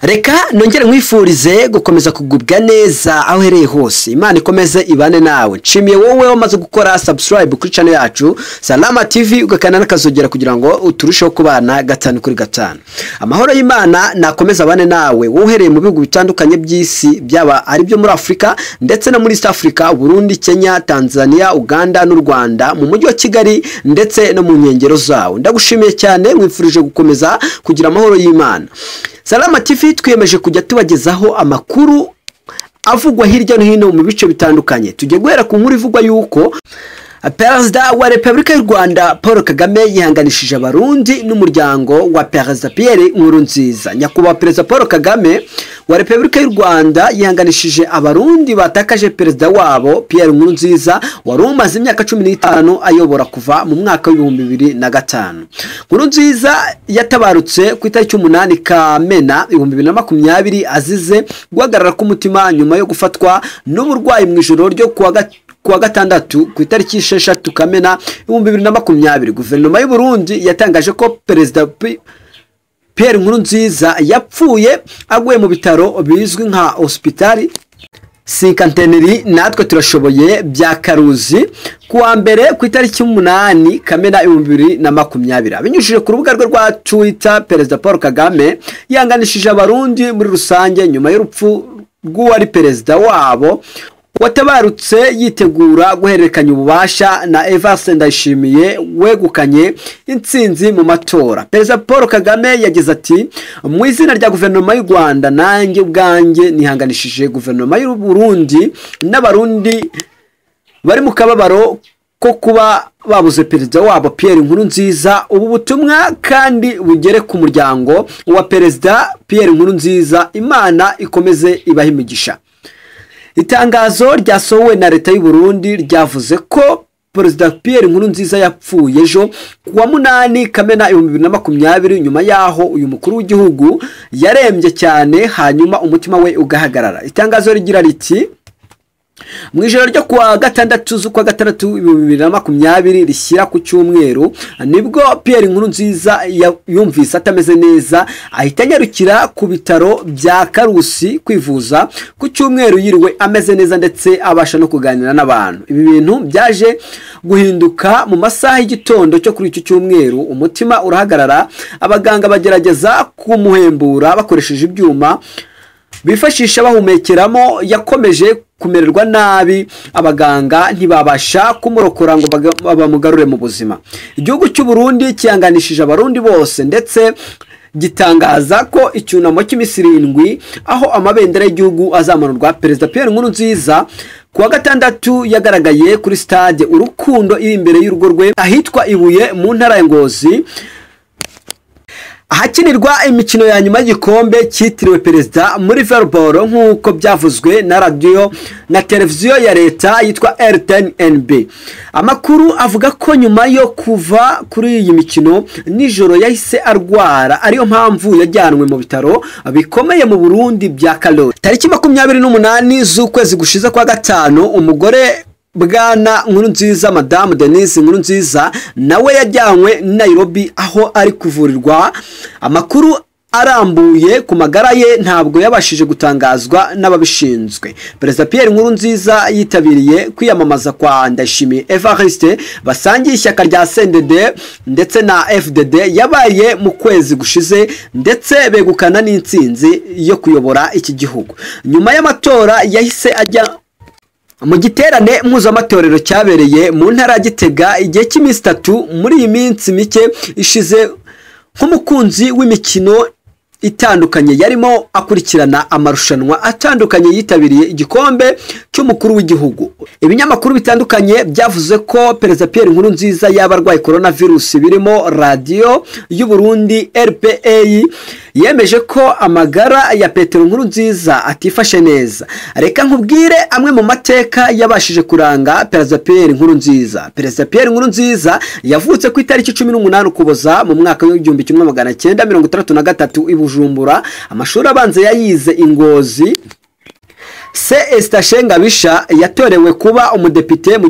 Reka nongere nkwifurize gukomeza kugubwa neza aho uhereye hose. Imana ikomeze ibane nawe. Nshimiye wowe wamaze gukora subscribe kuri channel yacu Salama TV, ugakanda n'akazogera kugira ngo uturusheho kubana gatanu kuri gatanu. Amahoro y'Imana nakomeza abane nawe wowe uhereye mu bihugu bitandukanye by'isi, byaba ari byo muri Afrika ndetse no muri East Africa, Burundi, Kenya, Tanzania, Uganda n'u Rwanda, mu mujyi wa Kigali ndetse no mu nkengero zawo. Ndagushimiye cyane, nkwifurije gukomeza kugira amahoro y'Imana. Salama TV twiyemeje kujya tubagezaho amakuru avugwa hirya no hino mu bice bitandukanye. Tujye guhera ku nkuru ivugwa yuko Perezida wa Repubulika y'u Rwanda Paul Kagame yihanganishije Abarundi n'umuryango wa Perezida Pierre Nkurunziza. Nyakubahwa Perezida Paul Kagame wa Repubulika y'u Rwanda yihanganishije Abarundi batakaje perezida wabo Pierre Nkurunziza wari umaze imyaka 15 ayobora kuva mu mwaka w'ibihumbi 2005. Nkurunziza yatabarutse ku itariki 8 Kamena 2020 azize guhagarara k'umutima nyuma yo gufatwa n'uburwayi mu ijoro ryo kuwa gatandatu ku itariki 6 Kamena 2020. Guverinoma y'u Burundi yatangaje ko Perezida Pierre Nkurunziza yapfuye aguye mu bitaro bizwi nka Hospital Cinquantenaire natwe turashoboye bya Karuzi kuwa mbere ku itariki 8 Kamena 2020. Abinyujije ku rubuga rwe rwa Twitter, Perezida Paul Kagame yanganishije Abarundi muri rusange nyuma y'urupfu rw'uwari perezida wabo watabarutse yitegura guhererekanya ububasha na Evariste Ndayishimiye wegukanye intsinzi mu matora. Perezida Paul Kagame yagize ati: mu izina rya guverinoma y'u Rwanda nanjye ubwanjye nihanganishije guverinoma y'u Burundi n'Abarundi bari mu kababaro ko kuba babuze perezida wabo Pierre Nkurunziza. Ubu butumwa kandi bugere ku muryango wa Perezida Pierre Nkurunziza. Imana ikomeze ibahe imigisha. Itangazo ryasohowe na leta y'u Burundi ryavuze ko Perezida Pierre Nkurunziza yapfuye ejo kuwa 8 Kamena 2020 nyuma yaho uyu mukuru w'igihugu yarembye cyane hanyuma umutima we ugahagarara. Itangazo rigira riti: mu ijoro ryo kuwa gatandatu z'ukwa gatandatu 2020 rishyira ku cyumweru nibwo Pierre Nkurunziza yumvise atameze neza ahita anyarukira ku bitaro bya Karusi kwivuza. Ku cyumweru yiriwe ameze neza ndetse abasha no kuganira n'abantu. Ibi bintu byaje guhinduka mu masaha y'igitondo cyo kuri iki cyumweru, umutima urahagarara, abaganga bagerageza kumuhembura bakoresheje ibyuma bifashisha bahumekeramo. Yakomeje kumererwa nabi, abaganga ntibabasha kumurokora ngo bamugarure mu buzima. Igihugu cy'u Burundi cyihanganishije Abarundi bose ndetse gitangaza ko icyunamo cy'iminsi 7 aho amabendera y'igihugu azamanurwa. Perezida Pierre Nkurunziza kuwa gatandatu yagaragaye kuri stade Urukundo iri imbere y'urugo rwe ahitwa Ibuye mu ntara ya Ngozi, ahakinirwa imikino ya nyuma y'igikombe cyitiriwe perezida muri volleyball nk'uko byavuzwe na radio na televiziyo ya leta yitwa RTNB. Amakuru avuga ko nyuma yo kuva kuri iyi mikino nijoro yahise arwara, ariyo mpamvu yajyanwe mu bitaro bikomeye mu Burundi bya Karori. Tariki 28 z'ukwezi gushize kwa gatanu, umugore Bwana Nkurunziza Madame Denise Nkurunziza nawe yajyanywe Nairobi aho ari kuvurirwa. Amakuru arambuye ku magara ye ntabwo yabashije gutangazwa n'ababishinzwe. Perezida Pierre Nkurunziza yitabiriye kwiyamamaza kwa Ndayishimiye Evariste basangiye ishyaka rya CNDD ndetse na FDD yabaye mu kwezi gushize, ndetse begukana n'intsinzi yo kuyobora iki gihugu. Nyuma y'amatora yahise ajya mu giterane mpuzamatorero cyabereye mu ntara ya Gitega igihe cy'iminsi 3. Muri iyi minsi mike ishize, nk'umukunzi w'imikino itandukanye yarimo akurikirana amarushanwa atandukanye yitabiriye igikombe cy'umukuru w'igihugu. Ibinyamakuru bitandukanye byavuze ko Perezida Pierre Nkurunziza yaba arwaye coronavirus, birimo radio y'u Burundi RPA yemeje ko amagara ya Petero Nkurunziza atifashe neza. Reka nkubwire amwe mu mateka yabashije kuranga Perezida Pierre Nkurunziza. Perezida Pierre Nkurunziza yavutse ku itariki 18 Ukuboza mu mwaka w'igihumbi 1963 i Bujumbura. Amashuri abanza yayize i Ngozi. Se Eustache Ngabisha yatorewe kuba umudepite mu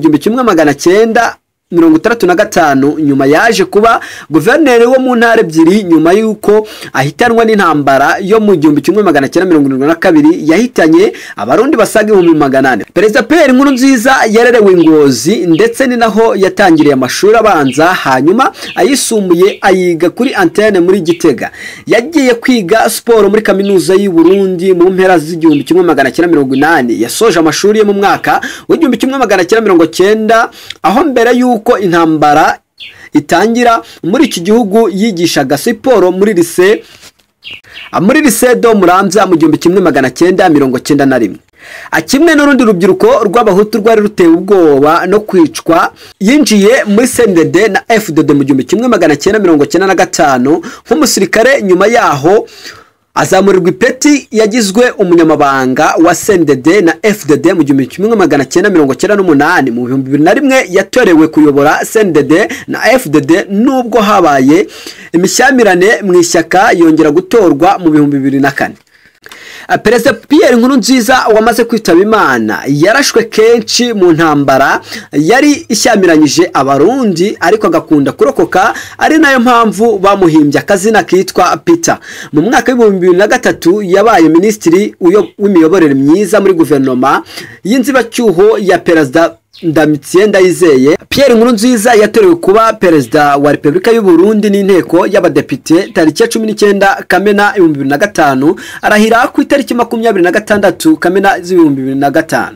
1965. Nyuma yaje kuba guverineri wo mu ntara ebyiri nyuma y'uko ahitanwa n'intambara yo mu 1972 yahitanye Abarundi basaga 400,000. Perezida Pierre Nkurunziza yarerewe Ngozi ndetse ni naho yatangiriye amashuri abanza, hanyuma ayisumbuye ayiga kuri antene muri Gitega. Yagiye kwiga siporo muri kaminuza y'u Burundi mu mpera z'1980. Yasoje amashuri ye mu mwaka w'1990, aho mbere y'uko intambara itangira muri iki gihugu yigishaga siporo muri lycée do Muramvya mu 1991. Kimwe n'urundi rubyiruko rw'Abahutu rwari rutewe ubwoba no kwicwa, yinjiye muri CNDD na FDD mu 1995 nk'umusirikare. Nyuma yaho azamurirwa ipeti, yagizwe umunyamabanga wa CNDD na FDD mu 1998. Mu 2001 yatorewe kuyobora CNDD na FDD, nubwo habaye imishyamirane mu ishyaka yongera gutorwa mu 2004. Perezida Pierre Nkurunziza wamaze kwitaba Imana yarashwe kenshi mu ntambara yari ishyamiranyije Abarundi, ariko agakunda kurokoka, ari nayo mpamvu bamuhimbye akazina kitwa Peter. Mu mwaka w'2003 yabaye minisitiri w'imiyoborere myiza muri guverinoma y'inzibacyuho ya Perezida Ndamitsie Ndayizeye. Pierre Nkurunziza yatorewe kuba perezida wa Repubulika y'u Burundi n'inteko y'abadepite tariki ya 19 Kamena 2005, arahira ku itariki 26 Kamena 2005.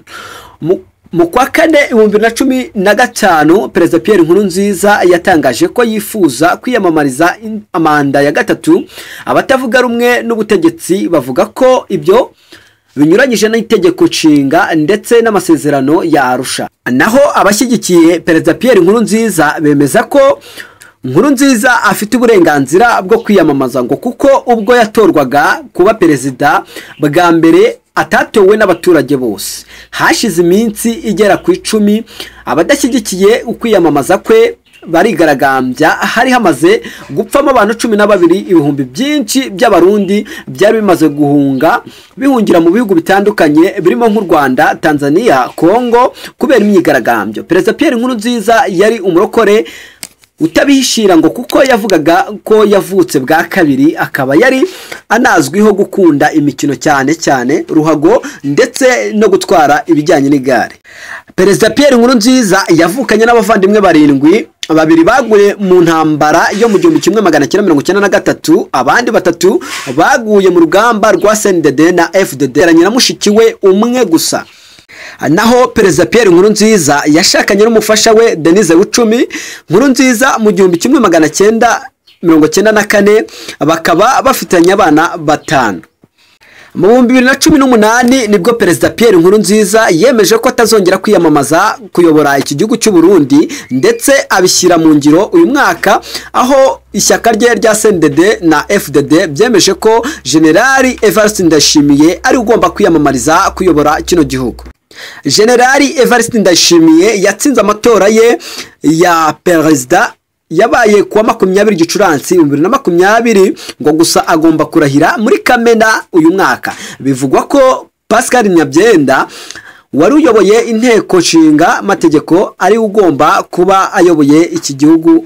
Mu kwa kane 2015 Perezida Pierre Nkurunziza yatangaje ko yifuza kwiyamamariza amanda ya gatatu. Abatavuga rumwe n'ubutegetsi bavuga ko ibyo binyuranyije n'itegeko nshinga ndetse n'amasezerano ya Arusha. Naho abashyigikiye Perezida Pierre Nkurunziza bemeza ko Nkurunziza afite uburenganzira bwo kwiyamamaza, ngo kuko ubwo yatorwaga kuba perezida bwa mbere atatowe n'abaturage bose. Hashize iminsi igera ku 10 abadashyigikiye ukwiyamamaza kwe barigaragambya. Hari hamaze gupfamo abantu 12, ibihumbi byinshi by'Abarundi byari bimaze guhunga bihungira mu bihugu bitandukanye birimo nk'u Rwanda, Tanzania, Kongo kubera imyigaragambyo. Perezida Pierre Nkurunziza yari umurokore utabihishira, ngo kuko yavugaga ko yavutse bwa kabiri, akaba yari anazwiho gukunda imikino cyane cyane ruhago ndetse no gutwara ibijyanye n'igare. Perezida Pierre Nkurunziza yavukanye n'abavandimwe barindwi, babiri baguye mu ntambara yo mu 1993, abandi batatu baguye mu rugamba rwa CNDD na FDD, na mushiki we umwe gusa. Naho Perezida Pierre Nkurunziza yashakanye n'umufasha we Denise Bucumi Nkurunziza mu 1994, bakaba bafitanye abana 5. Mu 2018 nibwo Perezida Pierre Nkurunziza yemeje ko atazongera kwiyamamaza kuyobora iki gihugu cy'u Burundi, ndetse abishyira mu ngiro uyu mwaka, aho ishyaka rye rya CNDD na FDD byemeje ko General Evariste Ndayishimiye ari ugomba kwiyamamariza kuyobora kino gihugu. General Evariste Ndayishimiye yatsinze amatora ye ya perezida yabaye kuwa 20 Gicurasi 2020, ngo gusa agomba kurahira muri Kamena uyu mwaka. Bivugwa ko Pascal Nyabyenda wari uyoboye inteko nshinga mategeko ari ugomba kuba ayoboye iki gihugu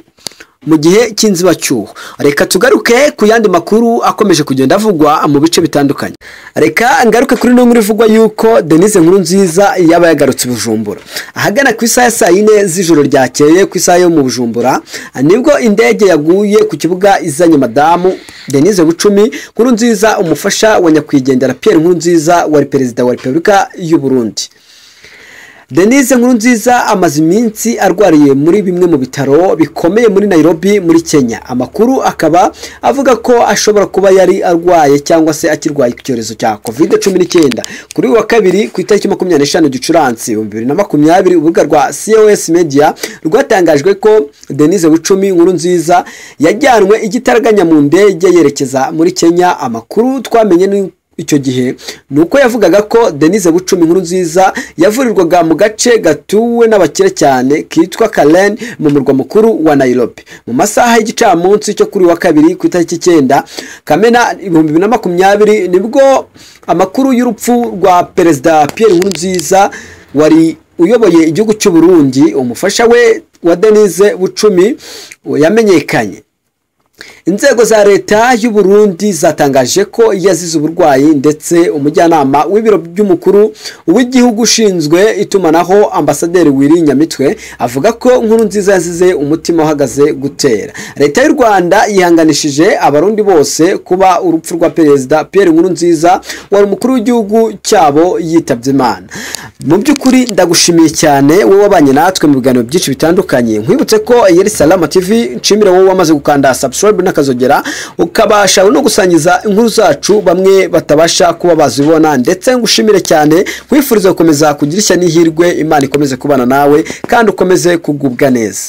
mu gihe cy'inzibacyuho. Reka tugaruke ku yandi makuru akomeje kugenda avugwa mu bice bitandukanye. Reka ngaruke kuri no nkuru ivugwa yuko Denise Nkurunziza yaba yagarutse Bujumbura. Ahagana ku isaha ya saa 4 z'ijoro ryakeye ku isaha yo mu Bujumbura, nibwo indege yaguye ku kibuga izanye madamu Denise Bucumi Nkurunziza, umufasha wa nyakwigendera Pierre Nkurunziza wari perezida wa Repubulika y'u Burundi. Denise Nkurunziza amaze iminsi arwariye muri bimwe mu bitaro bikomeye muri Nairobi muri Kenya. Amakuru akaba avuga ko ashobora kuba yari arwaye cyangwa se akirwaye icyorezo cya COVID-19. Kuri wa kabiri ku itariki 25 Gicurasi 2020 urubuga rwa COS Media rwatangajwe ko Denise Bucumi Nkurunziza yajyanwe igitaraganya mu ndege yerekeza muri Kenya. Amakuru twamenye ni icyo gihe nuko yavugaga ko Denise Bucumi Nkurunziza yavurirwaga mu gace gatuwe n'abakire cyane kitwa Karen mu murwa mukuru wa Nairobi. Mu masaha y'igicamunsi cyo kuri wa kabiri ku itariki 9 Kamena 2020 nibwo amakuru y'urupfu rwa Perezida Pierre Nkurunziza wari uyoboye igihugu cy'u Burundi, umufasha we wa Denise Bucumi yamenyekanye. Inzego za leta y'u Burundi zatangaje ko yazize uburwayi, ndetse umujyanama w'ibiro by'umukuru w'igihugu ushinzwe itumanaho Ambasaderi Willy Nyamitwe avuga ko Nkurunziza yazize umutima uhagaze gutera. Leta y'u Rwanda yihanganishije abarundi bose kuba urupfu rwa Perezida Pierre Nkurunziza wari umukuru w'igihugu cyabo yitabye Imana. Mu by'ukuri ndagushimiye cyane wowe wabanye natwe mu biganiro byinshi bitandukanye. Nkwibutse ko yari Salama TV, nshimire wowe wamaze gukanda subscribe n'akazogera, ukabasha no gusangiza inkuru zacu bamwe batabasha kuba bazibona, ndetse ngushimire cyane, nkwifuriza gukomeza kugira ishya n'ihirwe. Imana ikomeze kubana nawe kandi ukomeze kugubwa neza.